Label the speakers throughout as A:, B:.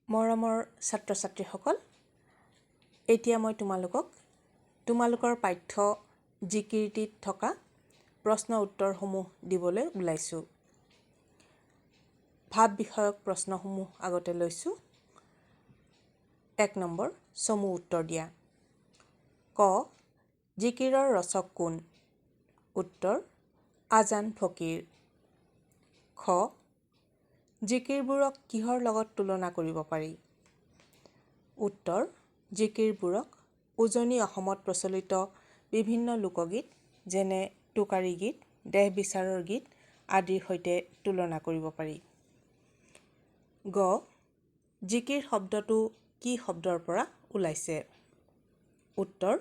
A: মৰমৰ ছাত্ৰ ছাত্ৰীসকল, এতিয়া মই তোমালোকক তোমালোকৰ পাঠ্য জিকিৰটিত থকা প্ৰশ্ন উত্তৰসমূহ দিবলৈ ওলাইছোঁ। ভাৱ বিষয়ক প্ৰশ্নসমূহ আগতে লৈছোঁ। 1 নম্বৰ, চমু উত্তৰ দিয়া। ক, জিকিৰৰ ৰচক কোন? উত্তৰ, আজান ফকীৰ। খ, জিকিৰবোৰক কিহৰ লগত তুলনা কৰিব পাৰি? উত্তৰ, জিকিৰবোৰক উজনি অসমত প্ৰচলিত বিভিন্ন লোকগীত যেনে টোকাৰী গীত, দেহ বিচাৰৰ গীত আদিৰ সৈতে তুলনা কৰিব পাৰি। গ, জিকিৰ শব্দটো কি শব্দৰ পৰা ওলাইছে? উত্তৰ,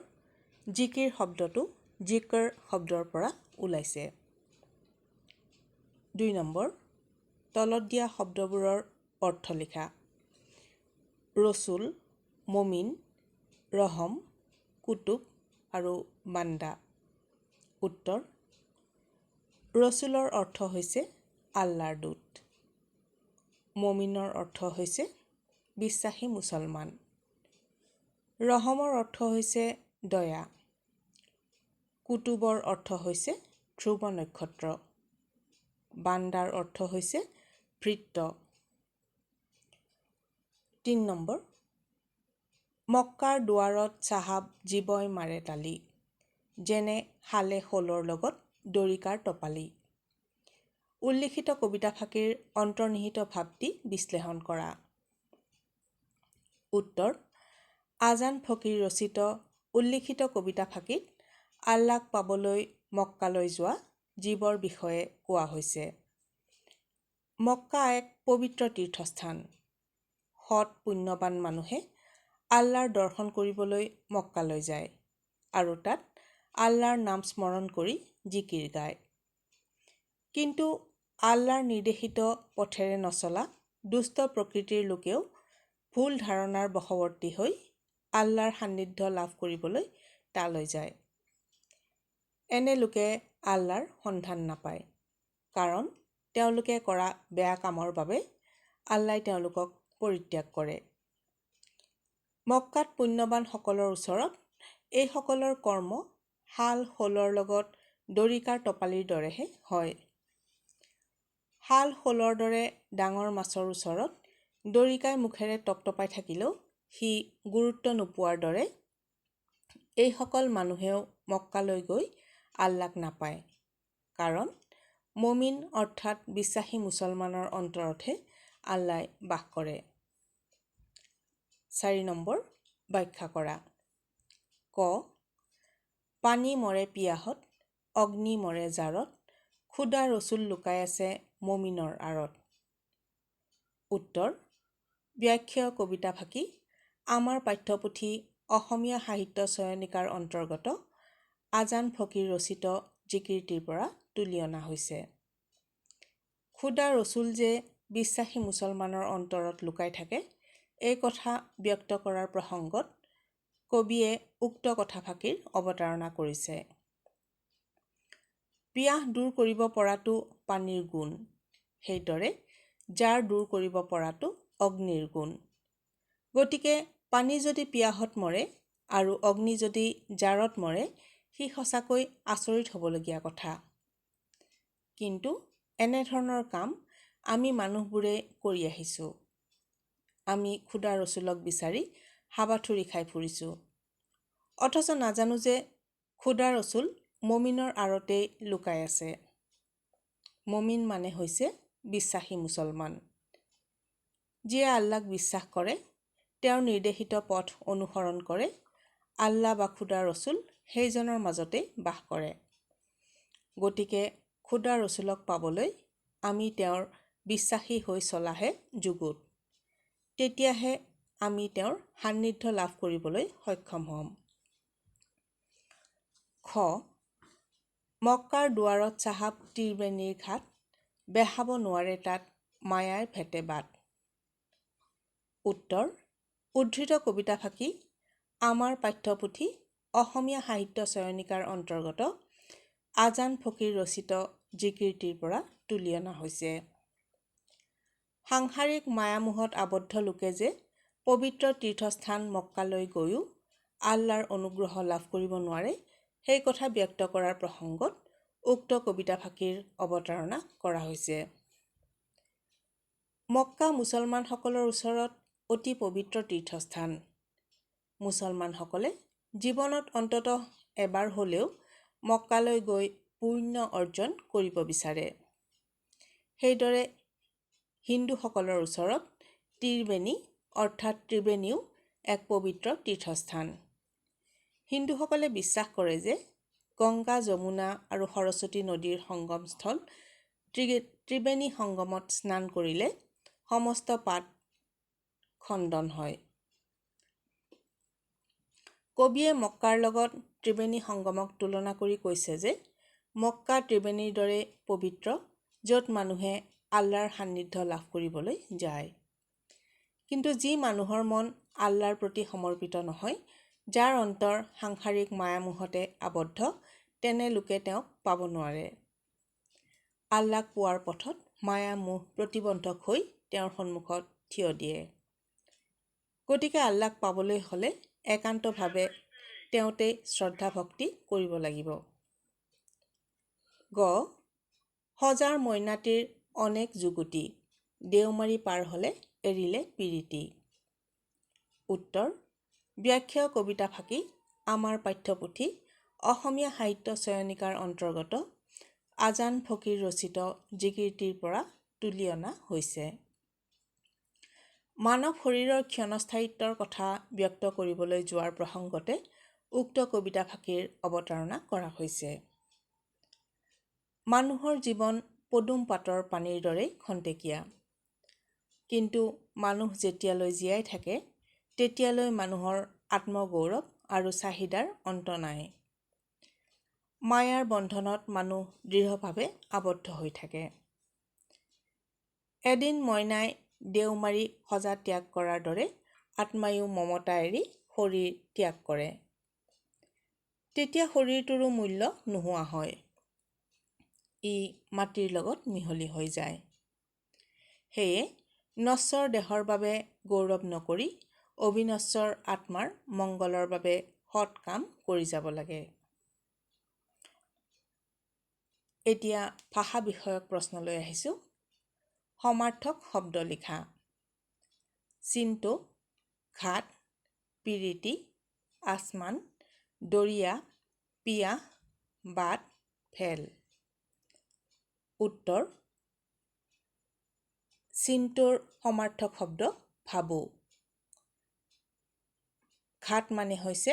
A: জিকিৰ শব্দটো জিকৰ শব্দৰ পৰা ওলাইছে। 2 নম্বৰ, তলত দিয়া শব্দবোৰৰ অৰ্থ লিখা। ৰচুল, মমিন, ৰহম, কুতুব আৰু বান্দা। উত্তৰ, ৰচুলৰ অৰ্থ হৈছে আল্লাৰ দূত। মমিনৰ অৰ্থ হৈছে বিশ্বাসী মুছলমান। ৰহমৰ অৰ্থ হৈছে দয়া। কুতুবৰ অৰ্থ হৈছে ধ্ৰুৱ নক্ষত্ৰ। বান্দাৰ অৰ্থ হৈছে ভৃত্য। 3 নম্বৰ, মক্কাৰ দুৱাৰত চাহাব জীৱই মাৰে তালি, যেনে শালে শ'লৰ লগত দৰিকাৰ টপালি। উল্লিখিত কবিতাফাঁকিৰ অন্তৰ্নিহিত ভাৱটি বিশ্লেষণ কৰা। উত্তৰ, আজান ফকীৰ ৰচিত উল্লিখিত কবিতাফাঁকিত আল্লাক পাবলৈ মক্কালৈ যোৱা জীৱৰ বিষয়ে কোৱা হৈছে। মক্কা এক পবিত্ৰ তীৰ্থস্থান। সৎ পুণ্যবান মানুহে আল্লাৰ দৰ্শন কৰিবলৈ মক্কালৈ যায় আৰু তাত আল্লাৰ নাম স্মৰণ কৰি জিকিৰ গায়। কিন্তু আল্লাৰ নিৰ্দেশিত পথেৰে নচলা দুষ্ট প্ৰকৃতিৰ লোকেও ভুল ধাৰণাৰ বশৱৰ্তী হৈ আল্লাৰ সান্নিধ্য লাভ কৰিবলৈ তালৈ যায়। এনে লোকে আল্লাৰ সন্ধান নাপায়, কাৰণ তেওঁলোকে কৰা বেয়া কামৰ বাবে আল্লাই তেওঁলোকক পৰিত্যাগ কৰে। মক্কাত পুণ্যবানসকলৰ ওচৰত এইসকলৰ কৰ্ম শাল শ'লৰ লগত দৰিকাৰ টপালিৰ দৰেহে হয়। শাল শ'লৰ দৰে ডাঙৰ মাছৰ ওচৰত দৰিকাই মুখেৰে টপটপাই থাকিলেও সি গুৰুত্ব নোপোৱাৰ দৰে এইসকল মানুহেও মক্কালৈ গৈ আল্লাক নাপায়, কাৰণ মমিন অৰ্থাৎ বিশ্বাসী মুছলমানৰ অন্তৰতহে আল্লাই বাস কৰে। 4 নম্বৰ, ব্যাখ্যা কৰা। ক, পানী মৰে পিয়াহত, অগ্নি মৰে জাৰত, খুদা ৰচুল লুকাই আছে মমিনৰ আঁৰত। উত্তৰ, ব্যাখ্যা কবিতাফাঁকি আমাৰ পাঠ্যপুথি অসমীয়া সাহিত্য চয়নিকাৰ অন্তৰ্গত আজান ফকীৰ ৰচিত জিকিৰটিৰ পৰা তুলি অনা হৈছে। খুদা ৰচুল যে বিশ্বাসী মুছলমানৰ অন্তৰত লুকাই থাকে, এই কথা ব্যক্ত কৰাৰ প্ৰসংগত কবিয়ে উক্ত কথাফাঁকিৰ অৱতাৰণা কৰিছে। পিয়াহ দূৰ কৰিব পৰাটো পানীৰ গুণ, সেইদৰে জাৰ দূৰ কৰিব পৰাটো অগ্নিৰ গুণ। গতিকে পানী যদি পিয়াহত মৰে আৰু অগ্নি যদি জাৰত মৰে, সি সঁচাকৈ আচৰিত হ'বলগীয়া কথা। কিন্তু এনেধৰণৰ কাম আমি মানুহবোৰে কৰি আহিছোঁ। আমি খুদা ৰচুলক বিচাৰি হাবাথুৰি খাই ফুৰিছোঁ, অথচ নাজানো যে খুদা ৰচুল মমিনৰ আঁৰতেই লুকাই আছে। মমিন মানে হৈছে বিশ্বাসী মুছলমান, যিয়ে আল্লাক বিশ্বাস কৰে, তেওঁৰ নিৰ্দেশিত পথ অনুসৰণ কৰে, আল্লাহ বা খুদা ৰচুল সেইজনৰ মাজতেই বাস কৰে। গতিকে খুদা ৰচুলক পাবলৈ আমি তেওঁৰ বিশ্বাসী হৈ চলাহে যুগুত, তেতিয়াহে আমি তেওঁৰ সান্নিধ্য লাভ কৰিবলৈ সক্ষম হ'ম। খ, মক্কাৰ দুৱাৰত চাহাব ত্ৰিবেণীৰ ঘাট, বেহাব নোৱাৰে তাত মায়াই ভেটে বাট। উত্তৰ, উদ্ধৃত কবিতাফাঁকি আমাৰ পাঠ্যপুথি অসমীয়া সাহিত্য চয়নিকাৰ অন্তৰ্গত আজান ফকীৰ ৰচিত জিকিৰটিৰ পৰা তুলি অনা হৈছে। সাংসাৰিক মায়ামোহত আবদ্ধ লোকে যে পবিত্ৰ তীৰ্থস্থান মক্কালৈ গৈও আল্লাৰ অনুগ্ৰহ লাভ কৰিব নোৱাৰে, সেই কথা ব্যক্ত কৰাৰ প্ৰসংগত উক্ত কবিতাফাঁকিৰ অৱতাৰণা কৰা হৈছে। মক্কা মুছলমানসকলৰ ওচৰত অতি পবিত্ৰ তীৰ্থস্থান। মুছলমানসকলে জীৱনত অন্ততঃ এবাৰ হ'লেও মক্কালৈ গৈ পুণ্য অৰ্জন কৰিব বিচাৰে। সেইদৰে হিন্দুসকলৰ ওচৰত ত্ৰিবেণী অৰ্থাৎ ত্ৰিবেণীও এক পবিত্ৰ তীৰ্থস্থান। হিন্দুসকলে বিশ্বাস কৰে যে গংগা, যমুনা আৰু সৰস্বতী নদীৰ সংগমস্থল ত্ৰিবেণী সংগমত স্নান কৰিলে সমস্ত পাপ খণ্ডন হয়। কবিয়ে মক্কাৰ লগত ত্ৰিবেণী সংগমক তুলনা কৰি কৈছে যে মক্কা ত্ৰিবেণীৰ দৰে পবিত্ৰ, য'ত মানুহে আল্লাৰ সান্নিধ্য লাভ কৰিবলৈ যায়। কিন্তু যি মানুহৰ মন আল্লাৰ প্ৰতি সমৰ্পিত নহয়, যাৰ অন্তৰ সাংসাৰিক মায়ামোহতে আবদ্ধ, তেনে লোকে তেওঁক পাব নোৱাৰে। আল্লাক পোৱাৰ পথত মায়া মোহ প্ৰতিবন্ধক হৈ তেওঁৰ সন্মুখত থিয় দিয়ে। গতিকে আল্লাক পাবলৈ হ'লে একান্তভাৱে তেওঁতেই শ্ৰদ্ধা ভক্তি কৰিব লাগিব। গ সজাৰ মইনাটিৰ অনেক যুগুতি, দেওমাৰী পাৰ হ'লে এৰিলে পিৰিতি। উত্তৰ, ব্যাখ্যেয় কবিতাফাঁকি আমাৰ পাঠ্যপুথি অসমীয়া সাহিত্য চয়নিকাৰ অন্তৰ্গত আজান ফকীৰ ৰচিত জিগিৰটিৰ পৰা তুলি অনা হৈছে। মানৱ শৰীৰৰ ক্ষণস্থায়িত্বৰ কথা ব্যক্ত কৰিবলৈ যোৱাৰ প্ৰসংগতে উক্ত কবিতাফাঁকিৰ অৱতাৰণা কৰা হৈছে। মানুহৰ জীৱন পদুম পাতৰ পানীৰ দৰেই খন্তেকীয়া। কিন্তু মানুহ যেতিয়ালৈ জীয়াই থাকে তেতিয়ালৈ মানুহৰ আত্মগৌৰৱ আৰু চাহিদাৰ অন্ত নাই। মায়াৰ বন্ধনত মানুহ দৃঢ়ভাৱে আবদ্ধ হৈ থাকে। এদিন মইনাই দেওমাৰী সজা ত্যাগ কৰাৰ দৰে আত্মায়ো মমতা এৰি শৰীৰ ত্যাগ কৰে। তেতিয়া শৰীৰটোৰো মূল্য নোহোৱা হয়, ই মাটিৰ লগত মিহলি হৈ যায়। সেয়ে নশ্বৰ দেহৰ বাবে গৌৰৱ নকৰি অবিনশ্বৰ আত্মাৰ মংগলৰ বাবে সৎ কাম কৰি যাব লাগে। এতিয়া ভাষা বিষয়ক প্ৰশ্নলৈ আহিছোঁ। সমাৰ্থক শব্দ লিখা। চিন্তু, ঘাট, পিৰিতি, আচমান, দৰিয়া, পিয়াহ, বাট, ভেল। উত্তৰ, চিন্তুৰ সমাৰ্থক শব্দ ভাবোঁ। ঘাট মানে হৈছে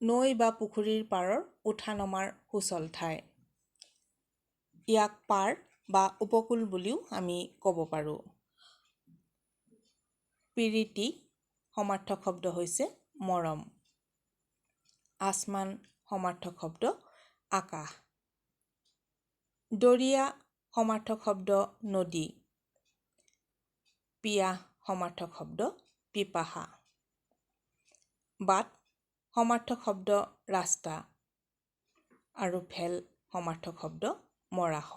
A: নৈ বা পুখুৰীৰ পাৰৰ উঠা নমাৰ সুচল ঠাই। ইয়াক পাৰ বা উপকূল বুলিও আমি ক'ব পাৰোঁ। পিৰিতি সমাৰ্থক শব্দ হৈছে মৰম। আচমান সমাৰ্থক শব্দ আকাশ। দৰিয়া সমাৰ্থক শব্দ নদী। পিয়াহ সমাৰ্থক শব্দ পিপাসা। বাট সমাৰ্থক শব্দ ৰাস্তা আৰু ভেল সমাৰ্থক শব্দ মৰাশ।